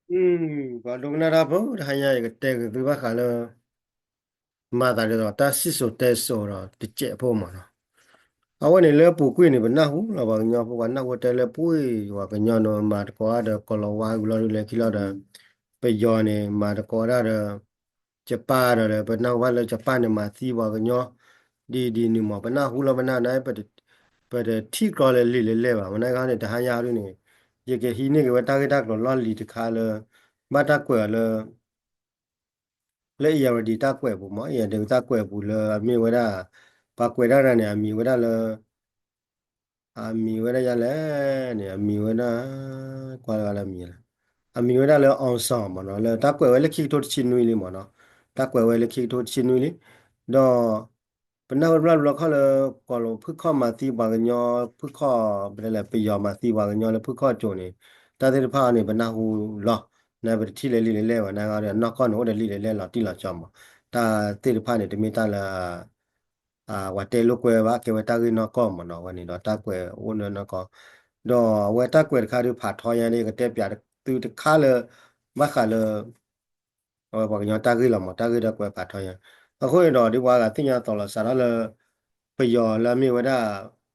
ပှၤဒိကနၣ်တၢ်ဖိ တဟါညါ ယကတဲက့ၤသုဘၣ်ဃးလၢ မၤသးဒ်သိးတၢ်စံၣ်စိၤတဲစိၤဒီးတစဲးဖိမ့ၢ်နီၤ. အဝဲန့ၣ်လၢပူၤကွံာ်န့ၣ် ပနၢ်ဟူလီၤ ပှၤကညီဖိ ပှၤနၢ်ဟူတဲလၢပူၤ ပှၤကညီန့ၣ် မၤသကိးတၢ်ဒီးကီၤလၤဝါဝံၤလီၤဒုး လၢခံလီၤဒီး ပယီၤန့ၣ် မၤသကိးတၢ်ဒီး ယပၣ်ဒီး ပနၢ်ဟူဘၣ်လၢယပၣ်န့ၣ် မၤသံပှၤကညီ ဒ်ဒ်န့ၣ်မ့ၢ် ပနၢ်ဟူလီၤ ပနၢ်ဟူန့ၣ် ပတထံၣ်ကြီလၢလံာ်လဲၢ်လဲၢ်ဘၣ်. မ့ၢ်နကန့ၣ် တဟါညါဒ်န့ၣ် ယကဟံးန့ၢ်က့ၤဝဲတၢ်ဂ့ၢ်တၢ်ကျိၤလီၢ်လံၤတခါလၢ ဘၣ်တၢ်ကွဲးအီၤလၢ လၢ Irrawaddy တၢ်ကွဲးပူၤမ့ၢ် Irrawaddy တၢ်ကွဲးပူၤလၢအမ့ၢ်ဝဲဒၣ် ပှၤကွဲးတၢ်တဂၤန့ၣ် အမံၤဝဲဒၣ်လၢ အမံၤဝဲဒၣ်ယၤလဲၣ်န့ၣ် အမံၤဝဲဒၣ် ကွၢ်လၢအမံၤလဲၣ် အမံၤဝဲဒၣ်လၢ အောင်စော မ့ၢ်နီၤ လၢတၢ်ကွဲးဝဲလၢခံကထိတဆံနွံလံမ့ၢ်နီၤ တၢ်ကွဲးဝဲလၢခံကထိတဆံနွံလံ ဒီး ပနၢ်ဟူတဘျီတဘျီခီၣ်လၢ ကီၤလၤဝါဖုၣ်ခီၣ်မၤသံပှၤကညီ ဖုၣ်ခီၣ် ပတဲလဲၣ် ပယီၤမၤသံပှၤကညီလၢဖုၣ်ခီၣ်ကၠိန့ၣ် တၢ်သ့ၣ်တဖၣ်န့ၣ် ပနၢ်ဟူလီၤ နပတထံၣ်လၢလံာ်လဲၢ်လဲၢ်ဘၣ် နဂၤဒီးနီၢ်ကီၢ်န့ၣ် အိၣ်ဒီးလံာ်လဲၢ်လဲၢ်လီၤတံၢ်လီၤဆဲးမ့ၢ် တၢ်သ့ၣ်တဖၣ်န့ၣ် တမ့ၢ်တၢ်လၢ ပှၤတဲလိာ်ကွဲဘၣ် ကဲဝဲတၢ်ဂ့ၢ်နီၢ်ကီၢ်မ့ၢ်နီၤ အဝဲန့ၣ်ဒီးတၢ်ကွဲးအိၣ်လၢနီၢ်ကီၢ် ဒီးအဝဲတၢ်ကွဲးတခါဒုးဖးထီညါန့ၣ် ကတဲပၠးသုတခါလၢ ဘၣ်ဃးလၢ အဝဲပှၤကညီတၢ်ဂ့ၢ်လီၤမ့ၢ် တၢ်ဂ့ၢ်ဒီးကွဲးဖးထီညါ အဃိန့ၣ်ဒီး ဒ်ပှၤဂၤသ့ၣ်ညါသိးလီၤစးထီၣ်လၢ ပယီၤလၢအမ့ၢ်ဝဲဒၣ်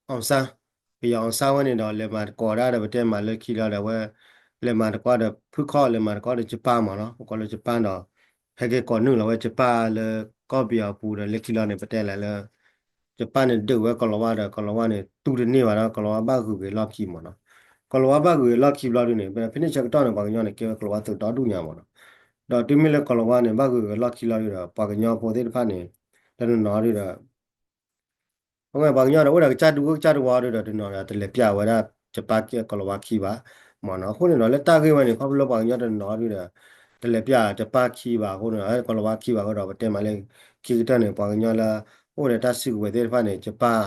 အောင်ဆန်း ပယီၤ အောင်ဆန်း ဝဲန့ၣ်ဒီး လဲၤမၤသကိးဒၣ်ဒီး ပတဲမၤလၢခံလီၤဒီး အဝဲ လဲၤမၤသကိးဒီးဖုၣ်ခီၣ် လဲၤမၤသကိးဒီးယပၣ်မ့ၢ်နီၤ ပကိးလၢယပၣ်ဒီး ဟဲက့ၤကိးနုာ်လီၤဝဲယပၣ်လၢကီၢ်ပယီၤအပူၤဒီး လၢခံလီၤန့ၣ် ပတဲလဲၣ်လၢ ယပၣ်န့ၣ်ဒုးဝဲကီၤလၤဝါဒီး ကီၤလၤဝါန့ၣ် တူၢ်တန့ၢ်ဘၣ်ဒီး ကီၤလၤဝါဘၣ်ဂုၤက့ၤလီၢ်ခံမ့ၢ်နီၤ ကီၤလၤဝါဘၣ်ဂုၤက့ၤလီၢ်ခံဘျီဒုန့ၣ် ဖဲန့ၣ်ဆၢကတီၢ်န့ၣ် ပှၤကညီန့ၣ် ကဲဝဲကီၤလၤဝါသုးဒီဒူၣ်ညါမ့ၢ်နီၤ ဒီးတုၤမ့ၢ်လၢကီၤလၤဝါန့ၣ် ဘၣ်ဂုၤက့ၤလီၢ်ခံလီၤဒုဒီး ပှၤကညီဖိသ့ၣ်တဖၣ်န့ၣ် တနီၤနီၤဒုဒီး အဝဲပှၤကညီဒီးအိၣ်ဒီးကစၢ်ဒူကစၢ်တဝီဒုဒီး တနီၤဒီးတလဲၤပျၢ်ဝဲဒၣ် ယပၣ်ကီၤလၤဝါခံဘၣ် မ့ၢ်နီၤ အဃိန့ၣ်ဒီး လၢတၢ်ဂ့ၢ်ဝဲန့ၣ် ခီဖျိလၢပှၤကညီတနီၤနီၤဒုဒီး တလဲၤပျၢ်ယပၣ်ခံဘၣ်အဃိန့ၣ်ဒီး ကီၤလၤဝါခံဘၣ်အဃိဒီး ပတဲမၤလၢခံကတၢၢ်န့ၣ် ပှၤကညီလၢ အိၣ်ဒီးတၢ်စုကဝဲၤသ့ၣ်တဖၣ်န့ၣ် ယပၣ်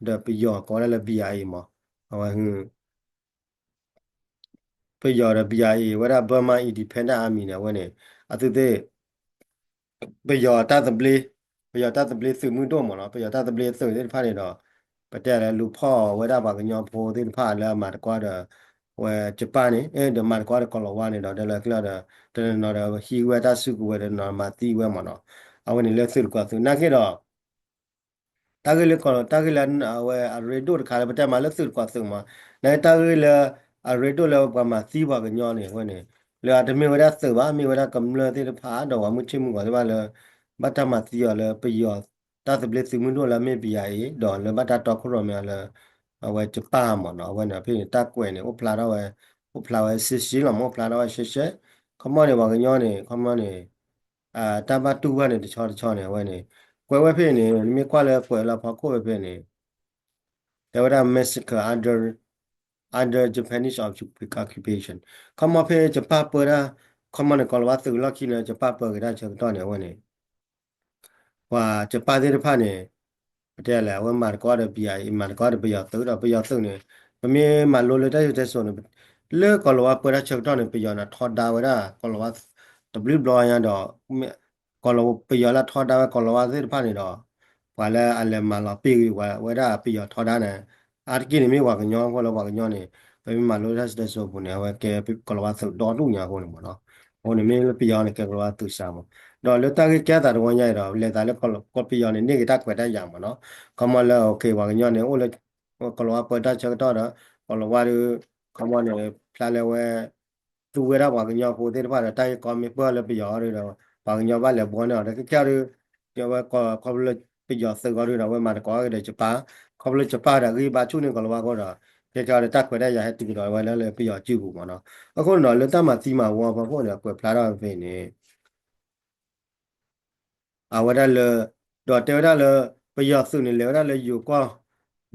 ဒီးပယီၤကိးဝဲဒၣ်လၢ ဘီအံၤ မ့ၢ် အဝဲ ပယီၤဒီး ဘီအံၤ ဝဲဒၣ် Burma Independent Army န့ၣ် အဝဲန့ၣ် အသုးသ့ၣ် ပယီၤတၢ်သဘျ့ ပယီၤတၢ်သဘျ့သုးမုၢ်ဒိၣ်မ့ၢ်နီၤ ပယီၤတၢ်သဘျ့သုးသ့ၣ်တဖၣ်န့ၣ်ဒီး ပတဲလၢလူၤဖီၣ်ဝဲဒၣ်ပှၤကညီဖိသ့ၣ်တဖၣ်လၢအမၤသကိးဒီး ဝဲယပၣ်န့ၣ် ဒီးမၤသကိးဒီးကီၤလၤဝါန့ၣ်ဒီး ဒီးလၢကျီဒီး တနီၤနီၤဒီးဟံးဝဲတၢ်စုကဝဲၤ တနီၤမၤသံဝဲမ့ၢ်နီၤ အဝဲန့ၣ်လၢသုးတကွီၢ်သုး နာ်က့ဒီး တၢ်ဂ့ၢ်လၢကီၤ တၢ်ဂ့ၢ်လၢအဝဲအရ့ဒိၣ်တခါလၢ ပတဲမးလၢသုးတကွီၢ်သုးမး နာ်က့တၢ်ဂ့ၢ်လၢ အရ့ဒိၣ်လၢပှၤမၤသံပှၤကညီန့ၣ် အဝဲန့ၣ် လၢအတမ့ၢ်ဝဲဒၣ်သုးဘၣ် မ့ၢ်ဝဲဒၣ်ကမျၢၢ်သ့ၣ်တဖၣ် ဒီးပှၤမုၢ်ဆ့ၣ်မုၢ်ဂီၤသ့ၣ်တဖၣ်လၢ ဘၣ်တၢ်မၤသံအီၤလၢပယီၤ တၢ်သဘျ့သုးမုၢ်ဒိၣ်လၢအမ့ၢ် ဘီအံၤ ဒီးလၢဘၣ်တၢ်တီခိၣ်ရိၣ်မဲအီၤလၢ အဝဲယပၣ်မ့ၢ်နီၤ အဝဲန့ၣ်ဖဲန့ၣ် တၢ်ကွဲးန့ၣ် အိၣ်ဖျါထီၣ်ဝဲ အိၣ်ဖျါဝဲရှဲရှဲလီၤမး အိၣ်ဖျါထီၣ်ဝဲရှဲရှဲ ခီမီန့ၣ် ပှၤကညီန့ၣ် ခီမီန့ၣ် တၢ်ဘၣ်တူၢ်ဘၣ်န့ၣ် တဆီတဆီန့ၣ် အဝဲန့ၣ် ကွဲးဝဲဖဲန့ၣ် နမ့ၢ်ကွၢ်လၢကွဲးလၢဖီခိၣ်ဝဲဖဲန့ၣ် တဲဝဲဒၣ် massacre under under Japanese occupation ခီမီဖဲယပၣ်ပၢတၢ် ခီမီန့ၣ် ကီၤလၤဝါသုးလီၢ်ခံန့ၣ် ယပၣ်ပၢက့ၤတၢ်ဆၢကတီၢ်န့ၣ် အဝဲန့ၣ် ပှၤယပၣ်သ့ၣ်တဖၣ်န့ၣ် ပတဲလဲၣ် အဝဲမၤသကိးဒီး ဘီအံၤ မၤသကိးဒီးပယီၤသုးဒီး ပယီၤသုးန့ၣ် ပမ့ၢ်မၤလိလၢတၢ်စံၣ်စိၤတဲစိၤန့ၣ် လၢကီၤလၤဝါပၢတၢ်ဆၢကတီၢ်န့ၣ် ပယီၤန့ၣ်ထီဒါဝဲဒၣ် ကီၤလၤဝါ တဘျုးဘျီညါဒီး ကီၤလၤ ပယီၤလၢထီဒါဝဲကီၤလၤဝါသ့ၣ်တဖၣ်န့ၣ်ဒီး ပှၤလၢအလဲၤမၤလီၤပ့ၢ်ဂ့ၤဝဲဒၣ်ပယီၤထီဒါန့ၣ် အါတက့ၢ်န့ၣ်မ့ၢ်ပှၤကညီအဃိလၢပှၤကညီန့ၣ် ပမ့ၢ်မၤလိတၢ်စံၣ်စိၤတဲစိၤအပူၤန့ၣ် အဝဲကဲကီၤလၤဝါသုးဒီဒူၣ်ညါအဃိန့ၣ်မ့ၢ်နီၤ အဃိန့ၣ်မ့ၢ်လၢပယီၤန့ၣ် ကဲကီၤလၤဝါသုးစှၤမး ဒီးလၢတၢ်ဂ့ၢ်ကဲသးတဝီညါအံၤဒီး လဲၤသးလၢကီၤပယီၤန့ၣ် န့ၢ်က့ၤတၢ်ခွဲးတၢ်ယာ်မ့ၢ်နီၤ ခီမီလၢ ပှၤကညီန့ၣ် အိၣ်လၢ ကီၤလၤဝါပၢတၢ်ဆၢကတီၢ်ဒီး ကီၤလၤဝါဒီး ခီမီန့ၣ် ဖျါလၢဝဲ သူဝဲဒၣ်ပှၤကညီဖိသ့ၣ်တဖၣ်ဒီး တၢ်ဂ့ၢ်ကီမ့ၢ်ပၢၢ်လၢပယီၤအီၤဒီး ပှၤကညီဘၣ်လဲၤဘှီန့ၢ်အီၤဒီး ခဲကဲအီၤဒီး အဝဲခီဖျိလၢပယီၤသုးအီၤဒီး အဝဲမၤသကိးက့ၤဒီးယပၣ် ခီဖျိလၢယပၣ်ဒီးအဂံၢ်ဘါဆူၣ်န့ၢ်ကီၤလၤဝါအဃိဒီး ခဲကဲအီၤဒီးတၢ်ခွဲးတၢ်ယာ်ဟဲတုၤကဒီးဝဲလၢပယီၤစုပူၤမ့ၢ်နီၤ အဃိန့ၣ်ဒီး လၢတၢ်မၤသံမၤဝီအဖီခိၣ်န့ၣ် အကွဲးဖျါထီၣ်ဖဲန့ၣ် အဝဲဒၣ်လၢ ဒီးတဲဝဲဒၣ်လၢ ပယီၤသုးန့ၣ် လဲၤဝဲဒၣ်လၢယိၤကီၢ်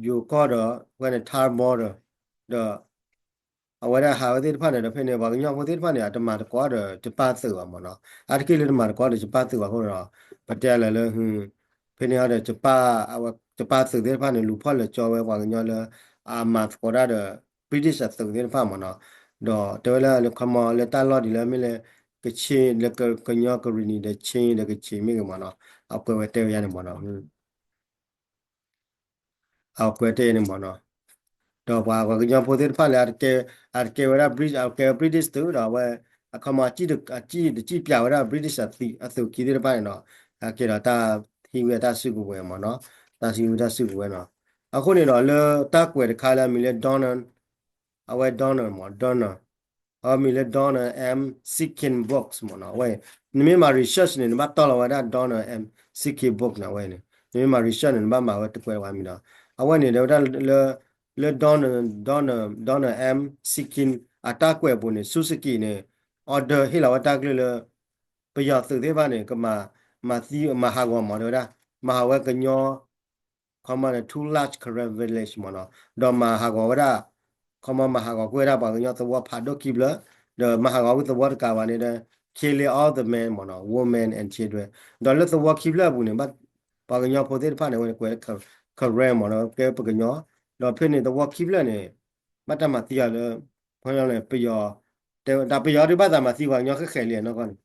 ယိၤကီၢ်ဒီး ဖဲန့ၣ် Tar Border ဒီး အဝဲဒၣ်ဟးဝဲသ့ၣ်တဖၣ်န့ၣ်ဒီး ဖဲန့ၣ် ပှၤကညီဖိသ့ၣ်တဖၣ်န့ၣ် အတမၤသကိးဒီးယပၣ်သုးဘၣ်မ့ၢ်နီၤ အါတက့ၢ်လၢတမၤသကိးဒီးယပၣ်သုးဘၣ်အဃိဒီး ပတဲလၢလၢ ဖဲန့ၣ်အီၤဒီး ယပၣ်သုးသ့ၣ်တဖၣ်န့ၣ် လူၤဖီၣ်လဲၤကၠီဝဲပှၤကညီလၢ အမၤသကိးတၢ်ဒီး British အသုးသ့ၣ်တဖၣ်မ့ၢ်နီၤ ဒီးတဲဝဲလၢ ခီမီလၢတၢ်လီၢ်ဒ်လၢမ့ၢ်လၢ ကခ့ၣ်လၢကညီကရံၣ်နံၤဒီးခ့ၣ်ဒီးကခ့ၣ်မ့ၢ်ဂ့ၤမ့ၢ်နီၤ အကွဲးဝဲတဲဝဲယါန့ၣ်မ့ၢ်နီၤ အကွဲးတဲန့ၣ်မ့ၢ်နီၤ ဒီးပှၤပှၤကညီဖိသ့ၣ်တဖၣ်လၢ အတကဲဝဲဒၣ် အကဲဝဲ British သုးဒီးအဝဲ ခီမီ အစံၣ်တစံၣ်ပၠးဝဲဒၣ် British အသုးက့သ့ၣ်တဖၣ်န့ၣ်ဒီး ကဲဒီးတၢ်ဟံးဝဲတၢ်စုကဝဲၤမ့ၢ်နီၤ, တၢ်ဟံးဝဲတၢ်စုကဝဲၤနီၤ. အဃိန့ၣ်ဒီး လၢတၢ်ကွဲးတခါလၢအမံၤလၢ Donald, အဝဲ Donald မ့ၢ် Donald, အဝဲမံၤလၢ Donald M Seeking Books မ့ၢ်နီၤ. အဝဲ နမ့ၢ်မၤ research န့ၣ် နဘၣ်တီၢ်လီၤဝဲဒၣ် Donald M Seeking Book န့ၣ် အဝဲန့ၣ် နမ့ၢ်မၤ research န့ၣ် နဘၣ်မၤဝဲတကွဲးဝဲမံၤဒီး အဝဲန့ၣ် တဲဝဲဒၣ်လၢ လၢ Donald, Donald, Donald M Seeking အတၢ်ကွဲးအပူၤန့ၣ် Suzuki န့ၣ် order ဟ့ၣ်လီၤဝဲတၢ်ကလုၢ်လၢ ပယီၤသုးသ့ၣ်တဖၣ်န့ၣ် ကမၤ မၤသံ မၤဟးဂီၤမ့ၢ်တဲဝဲဒၣ် မၤဟးဂီၤဝဲကညီ ခီမီန့ၣ် two large Karen village မ့ၢ်နီၤ, ဒီးမၤဟးဂီၤဝဲဒၣ် ခီမီမၤဟးဂီၤကွံာ်ဝဲဒၣ်ပှၤကညီသဝီဖးဒိၣ်ခံဖျၢၣ်, ဒီးမၤဟးဂီၤဝဲသဝီတကးဘၣ်န့ၣ်ဒီး killing all the men မ့ၢ်နီၤ, women and children, ဒီးလၢသဝီခံဖျၢၣ်အပူၤန့ၣ် ပှၤကညီဖိသ့ၣ်တဖၣ်န့ၣ် အဝဲန့ၣ်ကွဲးလၢ Karen မ့ၢ်နီၤ, ကဲပကညီ, ဒီးဖဲန့ၣ်သဝီခံဖျၢၣ်န့ၣ် ဘၣ်တၢ်မၤသံအီၤလၢ ခီမီန့ၣ် ပယီၤ တၢ်ပယီၤဒုးဘၣ်သးမၤသံပှၤကညီဃဲးဃဲးလံနီၢ်ကီၢ်န့ၣ်,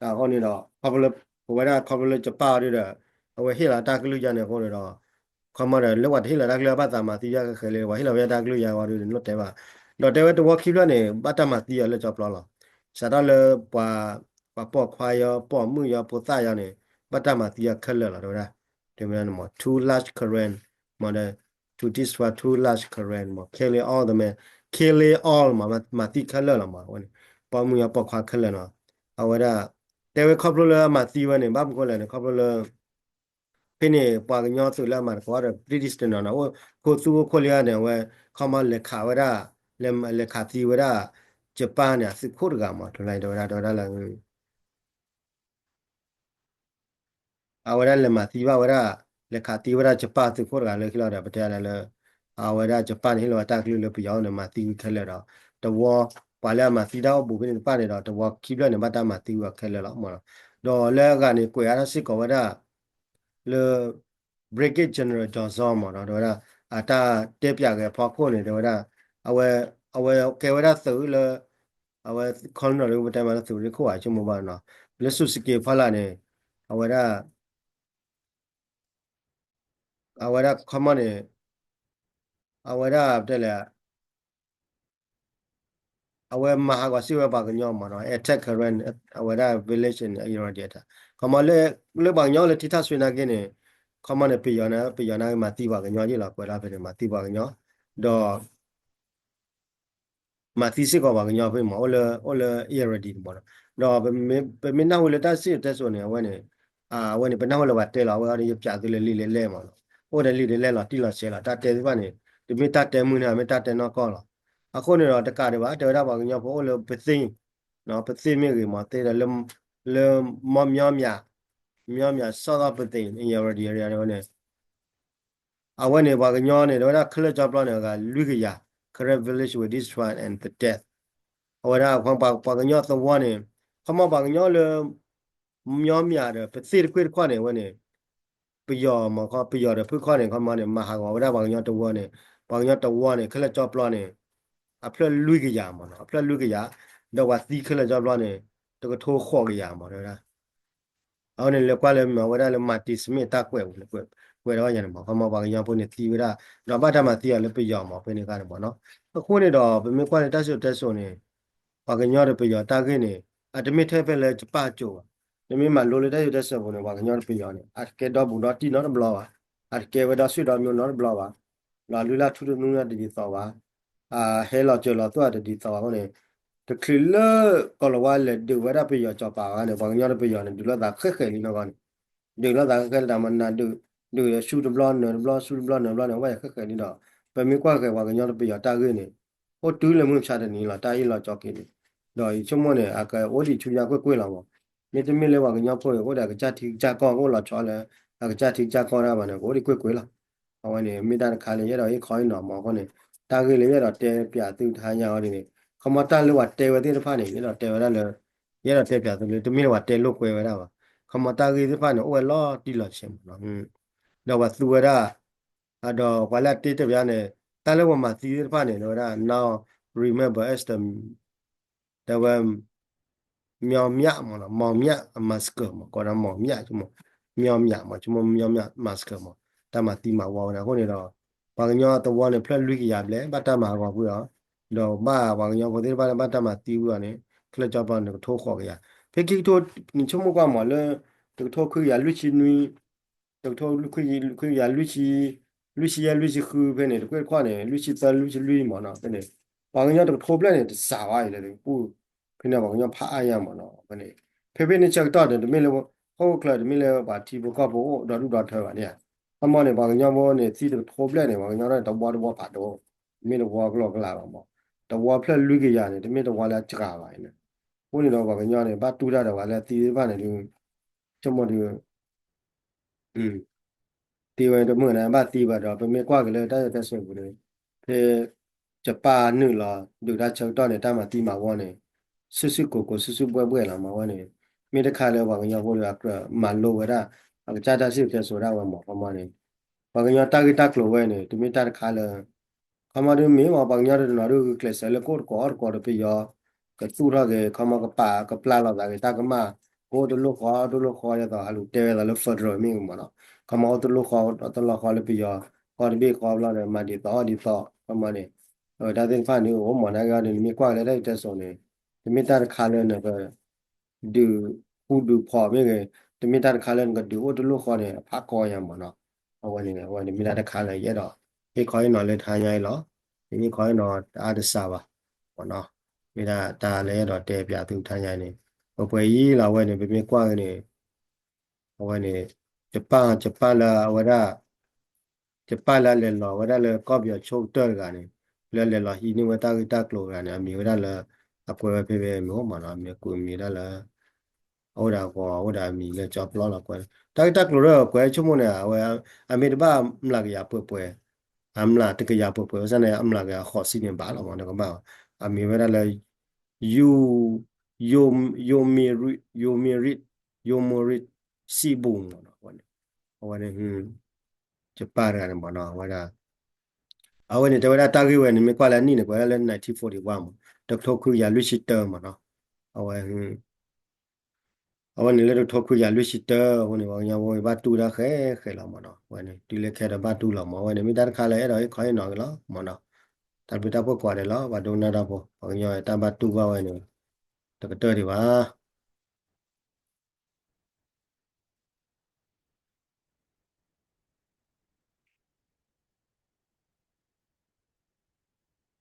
အဃိန့ၣ်ဒီး ခီဖျိလၢ ပဝဲဒၣ်ခီဖျိလၢ Japan အီၤဒုးဒီး အဝဲဟ့ၣ်လီၤတၢ်ကလုၢ်ယါန့ၣ်အဃိန့ၣ်ဒီး ခီမီဒီး လၢပှၤတဟ့ၣ်လီၤတၢ်ကလုၢ် ဘၣ်သးမၤသံယါဃဲးဃဲးလံ ပှၤဟ့ၣ်လီၤဝဲတၢ်ကလုၢ်ယါဝံၤဒုးန့ၣ် လိၣ်တဲဘၣ်, ဒီးတဲဝဲသဝီခံဖျၢၣ်န့ၣ် ဘၣ်တၢ်မၤသံအီၤလၢကၠီပျီလီၤ. စးထီၣ်လၢ ပှၤပိာ်ခွါယီၤ ပိာ်မုၣ်ယီၤ ဖိသၣ်ယီၤန့ၣ် ဘၣ်တၢ်မၤသံအီၤခဲလၢာ်လီၤ တဲဝဲဒၣ်, တဲဝဲဒၣ်န့ၣ်မ့ၢ် two large Karen မ့ၢ်ဒီး to destroy two large Karen မ့ၢ် killing all the men, killing all မ့ၢ် မၤသံခဲလၢာ်လီၤမ့ၢ် အဝဲန့ၣ် ပိာ်မုၣ်ယီၤပိာ်ခွါခဲလၢာ်နီၤ, အဝဲဒၣ် တဲဝဲခီဖျိလၢအမၤသံဝဲန့ၣ် ဘၣ်မနုၤဃိလဲၣ်န့ၣ် ခီဖျိလၢ ဖဲန့ၣ် ပှၤကညီသုးလၢအမၤသကိးဒီး British တနီၤနီၤ အိၣ်ခိၣ်သူၣ်အိၣ်ခိၣ်လံဧါန့ၣ် အဝဲ ခီမီလဲၤခးဝဲဒၣ် လဲၤခးသံဝဲဒၣ် Japan န့ၣ် အသုးခိၣ်တဂၤမ့ၢ် တဝဲဒၣ် တဝဲဒၣ်လၢ အဝဲဒၣ်လဲၤမၤသံဘၣ်ဝဲဒၣ် လဲၤခးသံဝဲဒၣ် Japan သုးခိၣ်တဂၤလၢခံလီၤဒီး ပတဲဒၣ်လၢ အဝဲဒၣ် Japan န့ၣ် ဟ့ၣ်လီၤဝဲတၢ်ကလုၢ်လၢပယီၤန့ၣ် မၤသံဝံၤခဲလၢာ်ဒီး တဝီ ပှၤလၢအမၤသံတၢ်အိၣ်ဘူးဖဲန့ၣ်တဖၣ်န့ၣ်ဒီး တဝီခံဖျၢၣ်န့ၣ် ဘၣ်တၢ်မၤသံဝံၤအီၤခဲလၢာ်လီၤမ့ၢ်နီၤ, ဒီးလၢအဂၤန့ၣ် ကွဲးအါထီၣ်စ့ၢ်ကီးဝဲဒၣ် လၢ Brigadier General Johnson မ့ၢ်နီၤ တဲဝဲဒၣ် အတၢ်တဲပၠးဂ့ၤအဖီခိၣ်န့ၣ် တဲဝဲဒၣ် အဝဲ အဝဲကဲဝဲဒၣ်သုးလၢ အဝဲ ခီလၢနီၤလၢပတဲမးလၢသုးရ့ၣ်ခိၣ်ဧါ ဆိကမိၣ်ဘၣ်နီၤ လၢ Suzuki ဖီလာ်န့ၣ် အဝဲဒၣ် အဝဲဒၣ်ခီမီန့ၣ် အဝဲဒၣ်တဲလဲၣ် အဝဲမၤဟးဂီၤစ့ၢ်ဝဲပှၤကညီမ့ၢ်နီၤ attack Karen အဝဲဒၣ် village in Irrawaddy ခီမီလၢ လၢပှၤကညီလၢထံထၣ်ဆွ့နၤက့န့ၣ် ခီမီန့ၣ် ပယီၤန့ၣ် ပယီၤန့ၣ်မၤသံပှၤကညီယ့ၢ်လီၤ ကွဲးလီၤဖဲန့ၣ် မၤသံပှၤကညီ ဒီး မၤသံစ့ၢ်ကီးပှၤကညီဖဲမ့ၢ် အိၣ်လၢ အိၣ်လၢ Irrawaddy န့ၣ်မ့ၢ်နီၤ, ဒီးပမ့ၢ်နၢ်ဟူလၢတၢ်စံၣ်စိၤတဲစိၤန့ၣ် အဝဲန့ၣ် အဝဲန့ၣ် ပနၢ်ဟူလၢပှၤတဲလီၤ အဝဲအံၤဒီးယပၠးသုလၢလံာ်လဲၢ်လဲၢ်မ့ၢ်နီၤ, အိၣ်ဒီးလံာ်ဒီးလဲၢ်လီၤ တံၢ်လီၤဆဲးလီၤ တၢ်တဲသ့ၣ်တဖၣ်န့ၣ် တမ့ၢ်တၢ်တဲမုၢ်န့ၣ် မ့ၢ်တၢ်တဲနီၢ်ကီၢ်လီၤ. အဃိန့ၣ်ဒီးတကးဒံးဘၣ် တဲဝဲဒၣ်ပှၤကညီဖိအိၣ်လၢပသ့ၣ် ပသ့ၣ်မ့ၢ်ဂ့ၤမ့ၢ်သ့ဒီး လၢ မီမျီမျး မျီမျး south of ပသ့ၣ် Irrawaddy area ဝဲန့ၣ် အဝဲန့ၣ် ပှၤကညီန့ၣ် တဲဝဲဒၣ်ခဲလၢာ်ကၠီပျီန့ၣ် အဂၤလွံၢ်ကယၤ Karen village were destroyed and the death အဝဲဒၣ် ပှၤကညီသဝီန့ၣ် ခီမီပှၤကညီလၢ မျီမျးဒီး ပသ့ၣ်တခွ့ၣ်တခီန့ၣ် အဝဲန့ၣ် ပယီၤမ့ၢ်ခီ ပယီၤဒီးဖုၣ်ခီန့ၣ် ခီမီန့ၣ် မၤဟးဂီၤဝဲဒၣ်ပှၤကညီတဝီန့ၣ် ပှၤကညီတဝီန့ၣ် ခဲလၢာ်ကၠီပျီန့ၣ် အဖျၢၣ်လွံၢ်ကယၤမ့ၢ်နီၤ အဖျၢၣ်လွံၢ်ကယၤ ဒီးပှၤသံခဲလၢာ်ကၠီပျီန့ၣ် တကထိဃိးကယၤမ့ၢ်တဲဝဲဒၣ် အဝဲန့ၣ်လဲၤကွၢ်လၢမ့ၢ်ဝဲဒၣ်လၢ Martin Smith တၢ်ကွဲးပူၤန့ၣ် ကွဲး ကွဲးဒီးဝဲညါန့ၣ်မ့ၢ် ခီမီပှၤကညီဖိန့ၣ်သံဝဲဒၣ် ဒီးဘၣ်တၢ်မၤသံအီၤလၢပယီၤမ့ၢ်ဖဲန့ၣ်အခါန့ၣ်မ့ၢ်နီၤ. အဃိန့ၣ်ဒီး ပမ့ၢ်ကွၢ်လၢတၢ်စံၣ်စိၤတဲစိၤန့ၣ် ပှၤကညီဒီးပယီၤတၢ်ဂ့ၢ်န့ၣ် အတမ့ၢ်ထဲဖဲလၢကပၣ်ကၠိဘၣ်. နမ့ၢ်မၤလိလၢတၢ်စံၣ်စိၤတဲစိၤပူၤန့ၣ် ပှၤကညီဒီးပယီၤန့ၣ် အတကဲဒီဘူးဒီတံၢ်နီတဘျီဘၣ်. အတကဲဝဲဒီးဆွေဒီးမျိုးနီတဘျီဘၣ်. ဒီးအလုၢ်အလၢ်ထူတနူန့ၣ်တဒ်သိးဘၣ်. အဟဲလီၤစၢၤလီၤသွဲၣ်တဒ်သိးဘၣ်အဃိန့ၣ် တချုးလၢကီၢ်လၤဝါလဲၤဒုးဝဲဒၣ်ပယီၤစီၤပၤအဂၤန့ၣ် ပှၤကညီဒီးပယီၤန့ၣ် ဒုးလိာ်သးဃဲးဃဲးလံနီၢ်ကီၢ်န့ၣ် ဒုးလိာ်သးဃဲးဃဲးလၢတၢ်မနုၤဒုး ဒုးဆူတဘျီနၢၤတဘျီ ဆူတဘျီနၢၤတဘျီန့ၣ် ဝဲဃဲးဃဲးလံဒီး ပမ့ၢ်ကွၢ်ဃဲးပှၤကညီဒီးပယီၤတၢ်ဂ့ၢ်န့ၣ် အိၣ်တုၤလၢမုၢ်မဆါတနံၤလီၤ တၢ်အ့ၣ်လိာ်ကၠီက့ၤန့ၣ် ဒီးယဆိကမိၣ်န့ၣ် အကအိၣ်ဒံးဆူညါကွ့ၢ်ကွ့ၢ်လီၤမး. မ့တမ့ၢ်လၢပှၤကညီဖိန့ၣ် အိၣ်ဒီးအကစၢ်ထံကစၢ်ကီၢ် ကအိၣ်လီၤဆီလၢ အကစၢ်ထံကစၢ်ကီၢ်တၢ်ဘၣ်န့ၣ် ကအိၣ်ဒံးကွ့ၢ်ကွ့ၢ်လီၤ. အဝဲန့ၣ် မ့ၢ်တၢ်တခါလၢယအဲၣ်ဒိးဟ့ၣ်ခီဟ့ၣ်နီၤမးအဃိန့ၣ် တၢ်ဂ့ၢ်လၢယအဲၣ်ဒိးတဲပၠးသုတဟါညါအီၤဒ်န့ၣ် ခီမီတၢ်လၢပှၤတဲဝဲသ့ၣ်တဖၣ်န့ၣ် ယအဲၣ်ဒိးတဲဝဲဒၣ်လၢ ယအဲၣ်ဒိးတဲပၠးသုလၢ တမ့ၢ်လၢပှၤတဲလိာ်ကွဲဝဲဒၣ်ဘၣ်. ခီမီတၢ်ဂ့ၢ်သ့ၣ်တဖၣ်န့ၣ် အိၣ်ဝဲလီၤတံၢ်လီၤဆဲးမးလီၤ. ဒီးပှၤသူဝဲဒၣ် ဒီးပှၤလၢအတဲတၢ်ပၠးန့ၣ် တၢ်လၢပှၤမၤသံသ့ၣ်တဖၣ်န့ၣ် တဲဝဲဒၣ် now remember as the တဲဝဲ မျီမျးမးလီၤ မျီမျး massacre မး ကိးဒၣ်မျီမျး မျီမျး massacre မး တၢ်မၤသံမၤဝီဝဲန့ၣ် အဃိန့ၣ်ဒီး ပှၤကညီသဝီန့ၣ် ဖျၢၣ်လွံၢ်ကယၤဘျဲၣ် ဘၣ်တၢ်မၤဟးဂီၤကွံာ်အီၤ ဒီးဘၣ်ပှၤကညီဖိသ့ၣ်တဖၣ်န့ၣ် ဘၣ်တၢ်မၤသံကွံာ်အီၤန့ၣ် ချၢကၠီပျီန့ၣ် တကထိဃိးကယၤ, ဖဲခံကထိ နဆိကမိၣ်ကွၢ်မးလၢ တကထိခွံကယၤလွံၢ်ဆံနွံ, တကထိခွံကယၤလွံၢ်ဆံ, လွံၢ်ဆံယဲၢ် လွံၢ်ဆံဃုဖဲန့ၣ် တကွ့ၢ်တခီၣ်န့ၣ် လွံၢ်ဆံသၢ လွံၢ်ဆံလွံၢ်မးနီၤ, ဖဲန့ၣ် ပှၤကညီတကထိဘျဲၣ်န့ၣ် တစးဘၣ်အံၤလၢပူၤ, ဖဲန့ၣ်ပှၤကညီဖးအါညါမးနီၤ, ဖဲန့ၣ် ဖဲဖဲန့ၣ်ဆၢကတီၢ်န့ၣ် တမ့ၢ်လၢ ဟီၣ်ခိၣ်ချၢ တမ့ၢ်လၢပှၤထံဖိကီၢ်ဖိအိၣ်ဒီဒူၣ်ဒီထၢဘၣ်န့ၣ်ဧါ, ခီမီန့ၣ် ပှၤကညီဖိန့ၣ် သံတကထိဘျဲၣ်န့ၣ် ပှၤကညီန့ၣ် တဝီတဝီဖးဒိၣ်, တမ့ၢ်တဝီကလီကလီဘၣ်မး, တဝီဖျၢၣ်လွံၢ်ကယၤန့ၣ် တမ့ၢ်တဝီလၢအစှၤဘၣ်အံၤန့ၣ်, အဃိန့ၣ်ဒီးပှၤကညီန့ၣ် ဘၣ်တူၢ်တၢ်ဒီးပှၤလၢအသံသ့ၣ်တဖၣ်န့ၣ်ဒုး, ဆိကမိၣ်ဒုး သံဝဲတမုာ်န့ၣ် ဘၣ်သံဘၣ်ဒီး ပမ့ၢ်ကွၢ်က့ၤလၢတၢ်ယိၤတဲစိၤပူၤန့ၣ်, ဖဲ ယပၢ်နုာ်လီၤ ဒုးတၢ်ဆၢကတီၢ်န့ၣ် တၢ်မၤသံမၤဝီန့ၣ် စုစုကိၤကိၤ စုစုဘှဲၣ်ဘှဲၣ်လီၤမးဝဲန့ၣ်, မ့ၢ်တခါလၢပှၤကညီဖိဒီးအကြၢးမၤလိဝဲဒၣ် အကစၢ်တၢ်စံၣ်စိၤတဲစိၤဒၣ်ဝဲမး ခီမီန့ၣ်, ပှၤကညီတၢ်ဂ့ၢ်တၢ်ကျိၤဝဲန့ၣ် တမ့ၢ်တၢ်တခါလၢ ခီမီဒုးမ့ၢ်မး ပှၤကညီတနီၤဒုးဂုာ်ကျဲးစၢးလၢကအိၣ်တကိးအီၣ်တကိးဒီးပယီၤ ကသူၣ်ထီၣ်က့ၤ ခီမီကပာ်ကပျၢ်လိာ်သးက့ၤတၢ်ကမၣ် ကအိၣ်တလိၣ်ဃီတလိၣ်ဃီဒ်သိး အလူၤတဲဝဲဒၣ်လၢ federal မ့ၢ်မးနီၤ, ခီမီအိၣ်တလိၣ်ဃီတလိၣ်ဃီလၢပယီၤ ကီၢ်တဘ့ၣ်ဃီဘျီဒီး မၤဒ်သိးအီၣ်ဒ်သိး ခီမီန့ၣ်, တၢ်သ့ၣ်တဖၣ်န့ၣ် အိၣ်မးနာ်က့ဒီး နမ့ၢ်ကွၢ်က့ၤလၢတၢ်ယိၤတဲစိၤန့ၣ် တမ့ၢ်တၢ်တခါလၢနက ဒုးဃူဒုးဖိးမ့ၢ်ဂ့ၤ, တမ့ၢ်တၢ်တခါလၢနကဒုးအိၣ်တလိၣ်ဃီန့ၣ် အဖးကီညါမးနီၤ, အဝဲန့ၣ် အဝဲန့ၣ်မ့ၢ်ဒၣ်တခါလၢယအဲၣ်ဒိး ဟ့ၣ်ခီဟ့ၣ်နီၤလၢတဟါညါအံၤလီၤ, ယဟ့ၣ်ခီဟ့ၣ်နီၤတအါတစှၤဘၣ်, မ့ၢ်ဒၣ်တၢ်လၢ အဲၣ်ဒိးတဲပၠးသုတဟါညါအံၤန့ၣ်, ပှဲၤပှဲၤအံၤလီၤ အဝဲန့ၣ် ပမ့ၢ်ကွၢ်က့ၤန့ၣ် အဝဲန့ၣ် ယပၢ် ယပၢ်လၢအဝဲဒၣ် ယပၢ်လၢအလဲၤလီၤဝဲဒၣ်လၢကီၢ်ပယီၤဆိကတၢၢ်တဂၤန့ၣ်, လၢအလဲၤလီၤဟံးန့ၢ်ဝဲတၢ်ဂ့ၢ်တၢ်ကျိၤတဂၤန့ၣ် အမံၤဝဲဒၣ်လၢ အကွဲးဝဲဖဲဖဲမ့ၢ်အိၣ်မးနီၤ, အမံၤအကူးအမံၤဒၣ်လၢ အအိၣ်ဒီးအဂီၤ အအိၣ်ဒီးအမံၤလၢကၠီပျီလီၤကွဲး, တၢ်ဂ့ၢ်တၢ်ကျိၤလၢအကွဲးဆိကမိၣ်န့ၣ် အဝဲ အမ့ၢ်တဘၣ်မျးကယၤပှဲၤပှဲၤ, အမျးတကယၤပှဲၤပှဲၤ ဘၣ်ဆၣ်န့ၣ် အမျးကယၤဃိးဆံန့ၣ်ဘၣ်လီၤမး နကဘၣ်, အမံၤဝဲဒၣ်လၢ ယိၤမ့ရံ ယိၤမ့ရံ ယိၤမ့ရံ စံဘိၣ်မးနီၤ, အဝဲန့ၣ် ယပၢ်တဂၤန့ၣ်မးနီၤ အဝဲဒၣ် အဝဲန့ၣ်တဲဝဲဒၣ်တၢ်ဂ့ၢ်ဝဲန့ၣ် မ့ၢ်ကွၢ်လၢအနံၣ်န့ၣ် ကွဲးဝဲဒၣ်လၢ nineteen forty-one မး, တကထိခွံကယၤလွံၢ်ဆံတၢမးနီၤ, အဝဲ အဝဲန့ၣ်လၢတကထိခွံကယၤလွံၢ်ဆံတၢအဃိန့ၣ် ပှၤကညီဖိဘၣ်တူၢ်တၢ်ဃဲဃဲလီၤမးနီၤ, အဝဲန့ၣ် တုၤလၢခဲဒီးဘၣ်တူၢ်လီၤမး, အဝဲန့ၣ်မ့ၢ်တၢ်တခါလၢအဲၣ်ဒိးဟ့ၣ်ခီဟ့ၣ်နီၤက့ၤလီၤမးနီၤ, တၢ်ဘျုးတၢ်ဖှိၣ်ကိးဂၤဒဲးလီၤ ပှၤဒိကနၣ်တၢ်ဖိ ပှၤကညီတၢ်ဘၣ်တူၢ်ဘၣ်ဝဲန့ၣ် တကတၢၢ်ဒံးဘၣ်